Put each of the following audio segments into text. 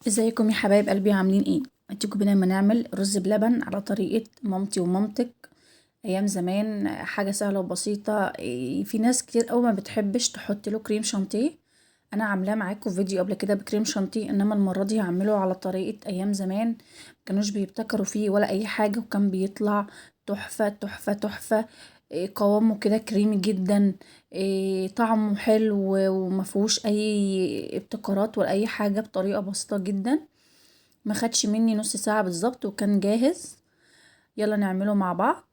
ازيكم يا حبايب قلبي، عاملين ايه؟ اتيكوا بينا ما نعمل رز بلبن على طريقه مامتي ومامتك ايام زمان. حاجة سهلة وبسيطة. في ناس كتير قوي ما بتحبش تحط له كريم شانتيه. انا عاملاه معاكم فيديو قبل كده بكريم شانتيه، انما المرة دي هعمله على طريقه ايام زمان، ما كانوش بيبتكروا فيه ولا اي حاجة، وكان بيطلع تحفة تحفة تحفة. قوامه كده كريمي جدا، طعمه حلو وما فيهوش اي ابتكارات ولا اي حاجة، بطريقة بسيطة جدا. ما خدش مني نص ساعة بالظبط وكان جاهز. يلا نعمله مع بعض.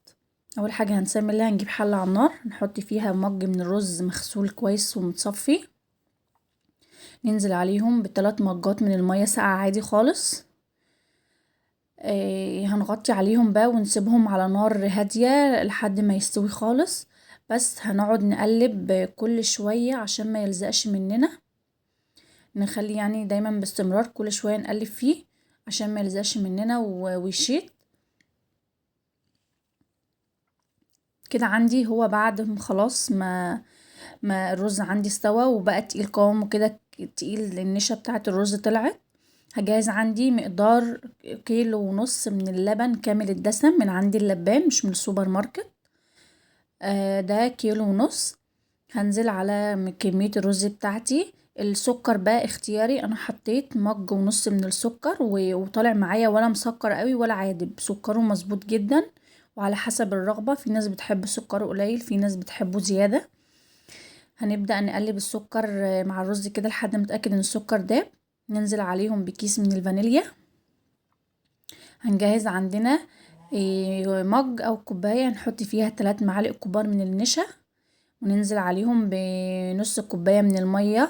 اول حاجة هنسمي الله، هنجيب حله على النار، نحط فيها مج من الرز مغسول كويس ومتصفي، ننزل عليهم بثلاث مجات من المية ساقعه عادي خالص. هنغطي عليهم بقى ونسيبهم على نار هادية لحد ما يستوي خالص. بس هنقعد نقلب كل شوية عشان ما يلزقش مننا، نخلي يعني دايما باستمرار كل شوية نقلب فيه عشان ما يلزقش مننا ويشيط كده. عندي هو بعد ما خلاص ما الرز عندي استوى وبقى تقيل قوامه كده تقيل، النشا بتاعه الرز طلعت. هجهز عندي مقدار 1.5 كيلو من اللبن كامل الدسم من عندي اللبان، مش من السوبر ماركت. ده 1.5 كيلو. هنزل على كمية الرز بتاعتي. السكر بقى اختياري، انا حطيت 1.5 مج من السكر وطالع معايا ولا مسكر قوي ولا عادب، سكره مظبوط جدا وعلى حسب الرغبة. في ناس بتحب سكره قليل، في ناس بتحبه زيادة. هنبدأ نقلب السكر مع الرز كده لحد ما نتأكد ان السكر داب. ننزل عليهم بكيس من الفانيليا. هنجهز عندنا مج او كوباية نحط فيها 3 معالق كبار من النشا، وننزل عليهم بنص كوباية من المية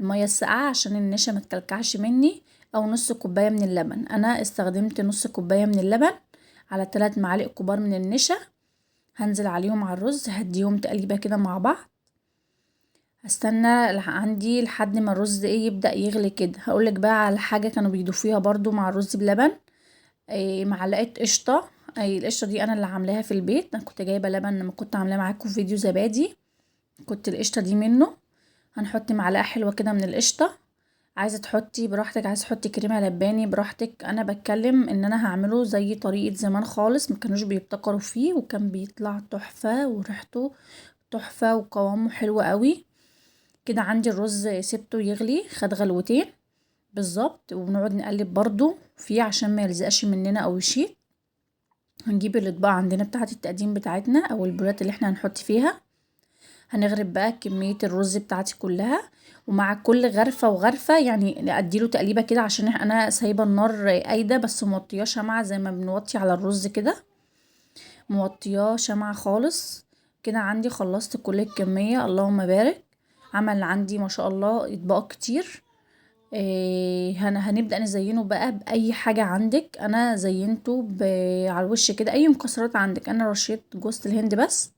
الساقعه عشان النشا ما تكلكعش مني، او نص كوباية من اللبن. انا استخدمت نص كوباية من اللبن على 3 معالق كبار من النشا. هنزل عليهم على الرز، هديهم تقليبه كده مع بعض. هستنى عندي لحد ما الرز يبدأ يغلي كده. هقولك بقى على حاجة كانوا بيضيفوها برضو مع الرز بلبن، معلقه قشطه. القشطه دي انا اللي عاملاها في البيت، انا كنت جايبه لبن لما كنت عاملاه معاكم في فيديو زبادي، كنت القشطه دي منه. هنحط معلقه حلوة كده من القشطه. عايزه تحطي براحتك، عايزه تحطي كريمة لباني براحتك. انا بتكلم ان انا هعمله زي طريقه زمان خالص، ما كانوش بيبتكروا فيه، وكان بيطلع تحفة وريحته تحفة وقوامه حلو قوي كده. عندي الرز سبته يغلي، خد غلوتين بالظبط، وبنقعد نقلب برضو فيه عشان ما يلزقش مننا او يشيط. هنجيب الاطباق عندنا بتاعه التقديم بتاعتنا او البولات اللي احنا هنحط فيها. هنغرب بقى كمية الرز بتاعتي كلها، ومع كل غرفة وغرفه يعني اديله تقليبه كده، عشان انا سايبه النار قايدة بس موطياه شمعة زي ما بنوطي على الرز كده، موطياه شمعة خالص كده. عندي خلصت كل الكمية، اللهم بارك. عمل عندي ما شاء الله اطباق كتير. هنبدأ نزينه بقى بأي حاجة عندك. انا زينته على الوش كده اي مكسرات عندك. انا رشيت جوز الهند بس،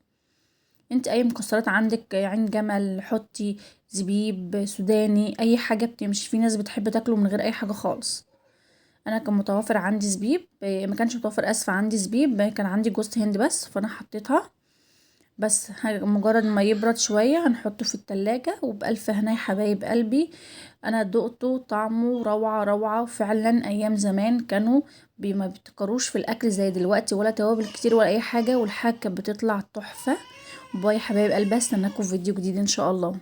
انت اي مكسرات عندك، عين جمل، حطي زبيب سوداني، اي حاجة بتمشي. في ناس بتحب تاكله من غير اي حاجة خالص. انا كان متوفر عندي زبيب، ما كانش متوفر، اسفة، عندي زبيب، كان عندي جوز هند بس، فانا حطيتها. بس مجرد ما يبرد شوية هنحطه في التلاجة. وبألف هنا يا حبايب قلبي. انا دقته طعمه روعة روعة فعلا. ايام زمان كانوا ما بيبتكروش في الاكل زي دلوقتي، ولا توابل كتير ولا اي حاجة، والحاجة كانت بتطلع تحفة. باي يا حبايب قلبي، استناكم في فيديو جديد ان شاء الله.